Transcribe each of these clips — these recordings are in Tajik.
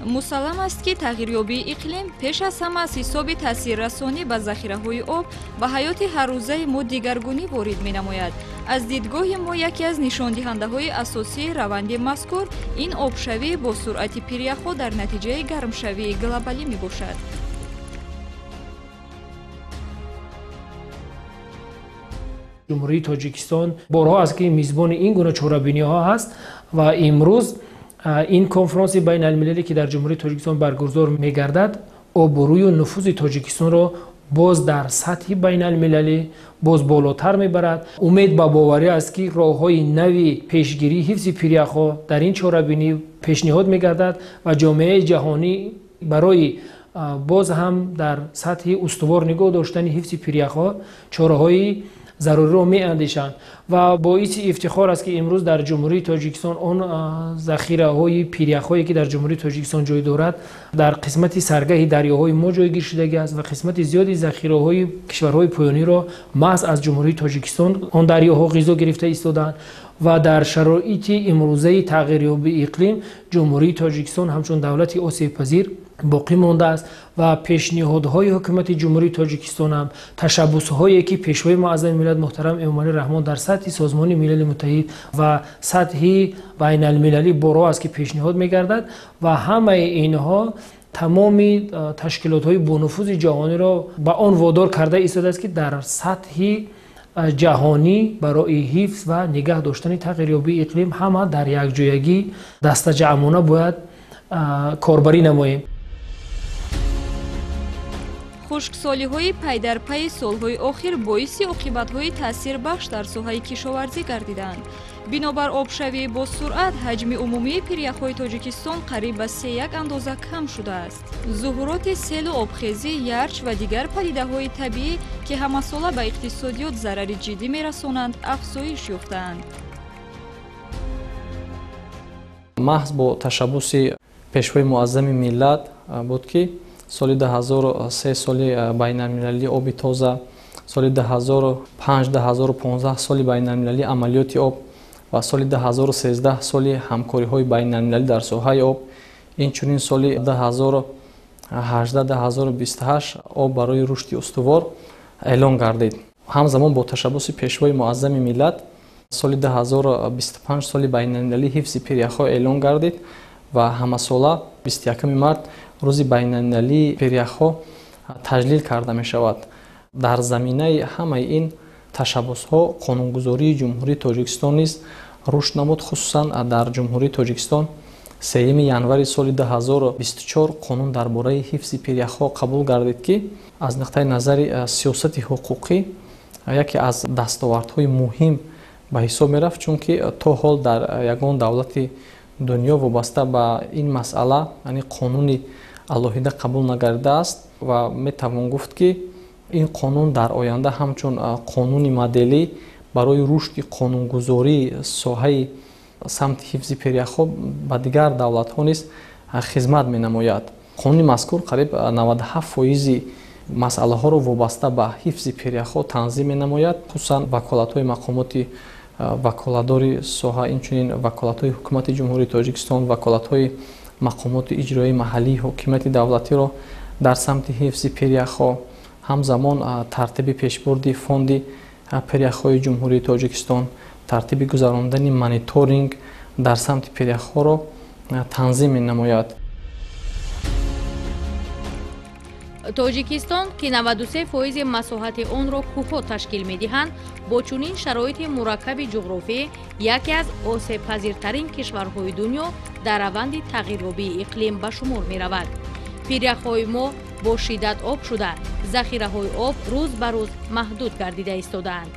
Мусаллам аст, ки тағйирёбии иқлим пеш аз ҳама аз ҳисоби таъсиррасонӣ ба захираҳои об ба ҳаёти ҳаррӯзаи мо дигаргунӣ ворид менамояд. Аз дидгоҳи мо яке аз нишондиҳандаҳои асосии раванди мазкур ин обшавӣ бо суръати пиряхҳо дар натиҷаи гармшавии глобалӣ мебошад. Ҷумҳурии Тоҷикистон борҳо аст, ки мизбони ин гуна чорабиниҳо ҳаст ва имрӯз ин конфронси байналмилалӣ, ки дар Ҷумҳурии Тоҷикистон баргузор мегардад, обрӯю нуфузи Тоҷикистонро боз дар сатҳи байналмилалӣ боз болотар мебарад. Умед ба боварӣ аст, ки роҳҳои нави пешгирии ҳифзи пиряхҳо дар ин чорабинӣ пешниҳод мегардад ва ҷомеаи ҷаҳонӣ барои боз ҳам дар сатҳи устувор нигоҳ доштани ҳифзи пиряхҳо чораҳои заруриро меандешанд. Ва боиси ифтихор аст, ки имрӯз дар Ҷумҳурии Тоҷикистон он захираҳои пиряхҳое, ки дар Ҷумҳурии Тоҷикистон ҷой дорад, дар қисмати саргаҳи дарёҳои мо ҷойгир шудагӣ аст ва қисмати зиёди захираҳои кишварҳои поёниро маҳз аз Ҷумҳурии Тоҷикистон он дарёҳо ғизо гирифта истодаанд. Ва дар шароити имрӯзаи тағйирёбии иқлим Ҷумҳурии Тоҷикистон ҳамчун давлати осебпазир боқӣ мондааст ва пешниҳодҳои ҳукумати Ҷумҳурии Тоҷикистон ҳам, ташаббусҳое, ки Пешвои муаззами миллат муҳтарам Эмомалӣ Раҳмон дар сатҳи Созмони Милали Муттаҳид ва сатҳи байналмилалӣ борҳо аст, ки пешниҳод мегардад ва ҳамаи инҳо тамоми ташкилотҳои бонуфузи ҷаҳониро ба он водор карда истодааст, ки дар сатҳи ҷаҳонӣ барои ҳифз ва нигаҳ доштани тағйирёбии иқлим ҳама дар якҷоягӣ дастаҷамъона бояд корбарӣ намоем. Хушксолиҳои пайдарпайи солҳои охир боиси оқибатҳои таъсирбахш дар соҳаи кишоварзӣ гардиданд. Бинобар обшавии бо суръат ҳаҷми умумии пиряхҳои Тоҷикистон қариб ба сеяк андоза кам шудааст. Зуҳуроти селу обхезӣ, ярч ва дигар падидаҳои табиӣ, ки ҳамасола ба иқтисодиёт зарари ҷиддӣ мерасонанд, афзоиш ёфтаанд. Маҳз бо ташаббуси Пешвои муаззами миллат буд, ки соли 2003 соли байналмилалии оби тоза, соли 2005, 2015 соли байналмилалии амалиёти об ва соли 2013 соли ҳамкориҳои байналмилалӣ дар соҳаи об, инчунин соли 2018, 2028 об барои рушди устувор эълон гардид. Ҳамзамон бо ташаббуси Пешвои муаззами миллат соли 2025 соли байналмилалии ҳифзи пиряхҳо эълон гардид ва ҳамасола 21 март рӯзи байналмилалии пиряхҳо таҷлил карда мешавад. Дар заминаи ҳамаи ин ташаббусҳо қонунгузории Ҷумҳурии Тоҷикистон низ рушд намуд. Хусусан дар Ҷумҳурии Тоҷикистон 3 январи соли 2024 қонун дар бораи ҳифзи пиряхҳо қабул гардид, ки аз нуқтаи назари сиёсати ҳуқуқӣ яке аз дастовардҳои муҳим ба ҳисоб мерафт, чунки то ҳол дар ягон давлати дунё вобаста ба ин масъала, яъне қонуни алоҳида қабул нагардидааст ва метавон гуфт, ки ин қонун дар оянда ҳамчун қонуни моделӣ барои рушди қонунгузории соҳаи самти ҳифзи пиряхҳо ба дигар давлатҳо низ хизмат менамояд. Қонуни мазкур қариб 97 фоизи масъалаҳоро вобаста ба ҳифзи пиряхҳо танзим менамояд, хусусан ваколатҳои мақомоти ваколатдори соҳа, инчунин ваколатҳои Ҳукумати Ҷумҳурии Тоҷикистон, ваколатҳои мақомоти иҷроии маҳаллии ҳокимияти давлатиро дар самти ҳифзи пиряхҳо, ҳамзамон тартиби пешбурди фонди пиряхҳои Ҷумҳурии Тоҷикистон, тартиби гузарондани мониторинг дар самти пиряхҳоро танзим менамояд. Тоҷикистон, ки 93 фоизи масоҳати онро кӯҳҳо ташкил медиҳанд, бо чунин шароити мураккаби ҷуғрофӣ яке аз осебпазиртарин кишварҳои дунё дар раванди тағйирёбии иқлим ба шумор меравад. Пиряхҳои мо бо шиддат об шуда, захираҳои об рӯз ба рӯз маҳдуд гардида истодаанд.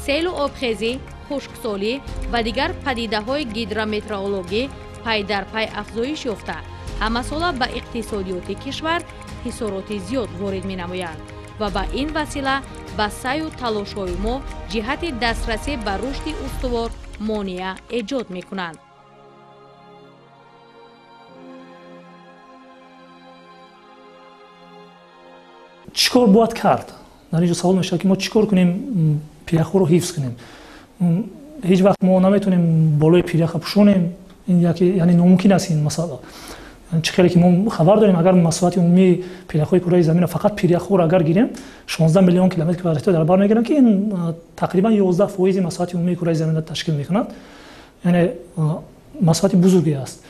Селу обхезӣ, хушксолӣ ва дигар падидаҳои гидрометеорологӣ пай дар пай афзоиш ёфта, ҳамасола ба иқтисодиёти кишвар хисороти зиёд ворид менамоянд ва ба ин васила ба саъю талошҳои мо ҷиҳати дастрасӣ ба рушди устувор монеа эҷод мекунанд. Чӣ кор бояд кард? Дар инҷо савол мешавад, ки мо чӣ кор кунем, пиряхҳоро ҳифз кунем? Ҳеҷ вақт мо наметавонем болои пиряха пӯшонем, яъне номумкин аст ин масъала. Чӣ хеле ки мо хабар дорем, агар масоҳати умумии пиряхҳои кураи заминро фақат пиряхҳоро агар гирем, 16 миллион километр квадратиро дар бар мегиранд, ки ин тақрибан 11% масоҳати умумии кураи заминро ташкил мекунад. Яъне масоҳати бузурге аст.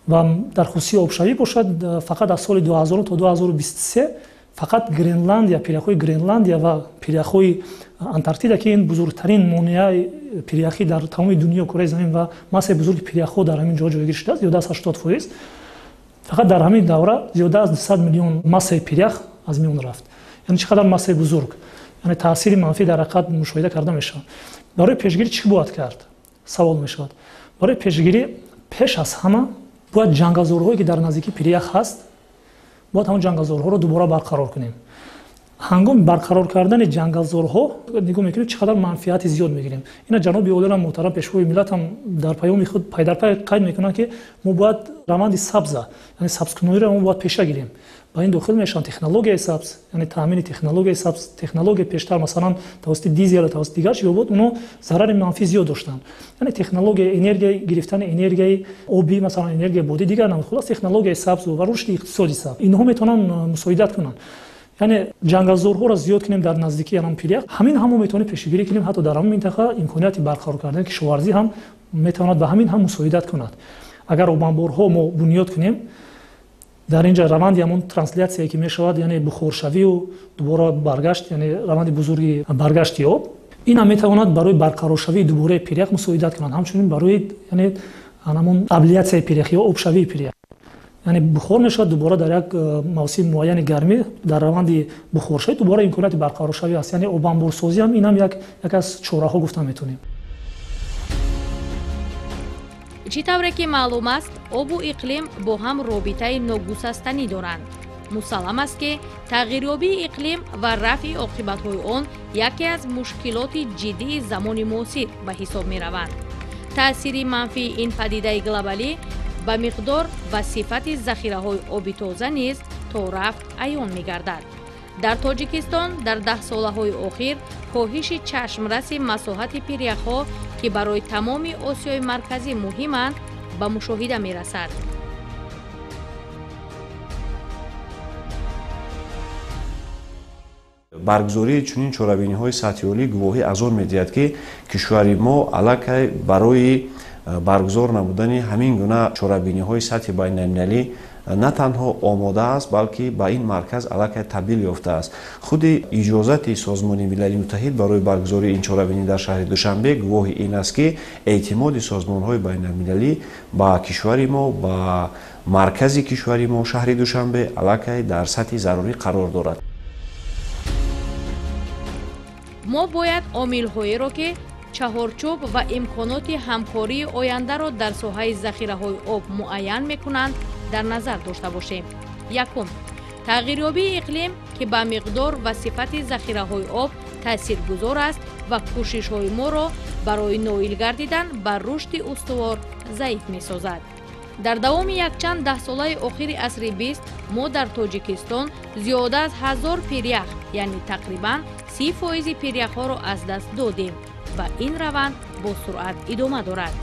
Ва дар хусуси обшавӣ бошад, фақат аз соли 2000 то 2023 фақат Гренландия, пиряхҳои Гренландия ва пиряхҳои Антарктида, ки ин бузургтарин монеаи пиряхӣ дар тамоми дунё, кураи замин ва массаи бузурги пиряхҳо дар ҳамин ҷо ҷойгир шудааст, зиёда аз 80%, фақат дар ҳамин давра зиёда аз 200 миллион массаи пирях аз миён рафт. Яъне чӣ қадар массаи бузург, яъне таъсири манфӣ дар ҳақиқат мушоҳида карда мешавад. Барои пешгирӣ чӣ бояд кард? Савол мешавад. Барои пешгирӣ пеш аз ҳама бояд ҷангалзорҳое ки дар наздикии пирях ҳаст, бояд ҳамон ҷангалзорҳоро дубора барқарор кунем. Ҳангоми барқарор кардани ҷангалзорҳо нигоҳ мекунем чӣ қадар манфиати зиёд мегирем. Ина ҷаноби олӣ муҳтарам пешвои миллат ҳам дар паёми худ пайдарпай қайд мекунанд, ки мо бояд раванди сабза, яъне сабзкуноиро мо бояд пеша гирем. Ба ин дохил мешаванд технологияи сабз, яъне таъмини технологияи сабз. Технология пештар масалан тавассути дизел, тавассути дигар чизҳо буд, онҳо зарари манфӣ зиёд доштанд. Яъне технологияи энергия, гирифтани энергияи обӣ, масалан энергияи бодӣ, дигар намуд. Хулос технологияи сабз ва рушди иқтисоди сабз, инҳо метавонанд мусоидат кунанд. Яъне ҷангалзорҳоро зиёд кунем дар наздикии ҳамон пирях, ҳамин ҳам мо метавонем пешгирӣ кунем. Ҳатто дар ҳамон минтақа имконияти барқарор кардани кишоварзӣ ҳам метавонад ба ҳамин ҳам мусоидат кунад. Агар обанборҳо мо бунёд кунем, дар инҷа раванди ҳамон трансляцияе ки мешавад, яъне бухоршавию дубора баргашт, яъне раванди бузурги баргашти об, ин ҳам метавонад барои барқароршавии дубораи пирях мусоидат кунад. Ҳамчунин барои яъне ҳамон абляцияи пирях ё обшавии пирях, яъне бухор мешавад дубора дар як мавсими муайяни гармӣ, дар раванди бухоршавӣ дубора имконияти барқароршавӣ аст. Яъне обанборсозӣ ҳам ин ҳам як аз чораҳо гуфта метавонем. Чӣ тавре ки маълум аст, обу иқлим бо ҳам робитаи ногусастанӣ доранд. Мусаллам аст, ки тағйирёбии иқлим ва рафъи оқибатҳои он яке аз мушкилоти ҷиддии замони муосир ба ҳисоб мераванд. Таъсири манфии ин падидаи глобалӣ ба миқдор ва сифати захираҳои оби тоза низ то рафт аён мегардад. Дар Тоҷикистон дар даҳсолаҳои охир коҳиши чашмраси масоҳати пиряхҳо, ки барои тамоми Осиёи Марказӣ муҳиманд, ба мушоҳида мерасад. Баргузории чунин чорабиниҳои сатҳи олӣ гувоҳӣ аз он медиҳад, ки кишвари мо аллакай барои баргузор намудани ҳамин гуна чорабиниҳои сатҳи байналмилалӣ на танҳо омода аст, балки ба ин марказ аллакай табдил ёфтааст. Худи иҷозати Созмони Милали Муттаҳид барои баргузории ин чорабинӣ дар шаҳри Душанбе гувоҳи ин аст, ки эътимоди созмонҳои байналмилалӣ ба кишвари мо, ба маркази кишвари мо, шаҳри Душанбе, аллакай дар сатҳи зарурӣ қарор дорад. Мо бояд омилҳоеро, ки чаҳорчӯб ва имконоти ҳамкории ояндаро дар соҳаи захираҳои об муайян мекунанд, дар назар дошта бошем. Якум, тағйирёбии иқлим, ки ба миқдор ва сифати захираҳои об таъсиргузор аст ва кӯшишҳои моро барои ноил гардидан ба рушди устувор заиф месозад. Дар давоми якчанд даҳсолаи охири асри бист мо дар Тоҷикистон зиёда аз 1000 пирях, яъне тақрибан 30% пиряхҳоро аз даст додем ва ин раванд бо суръат идома дорад.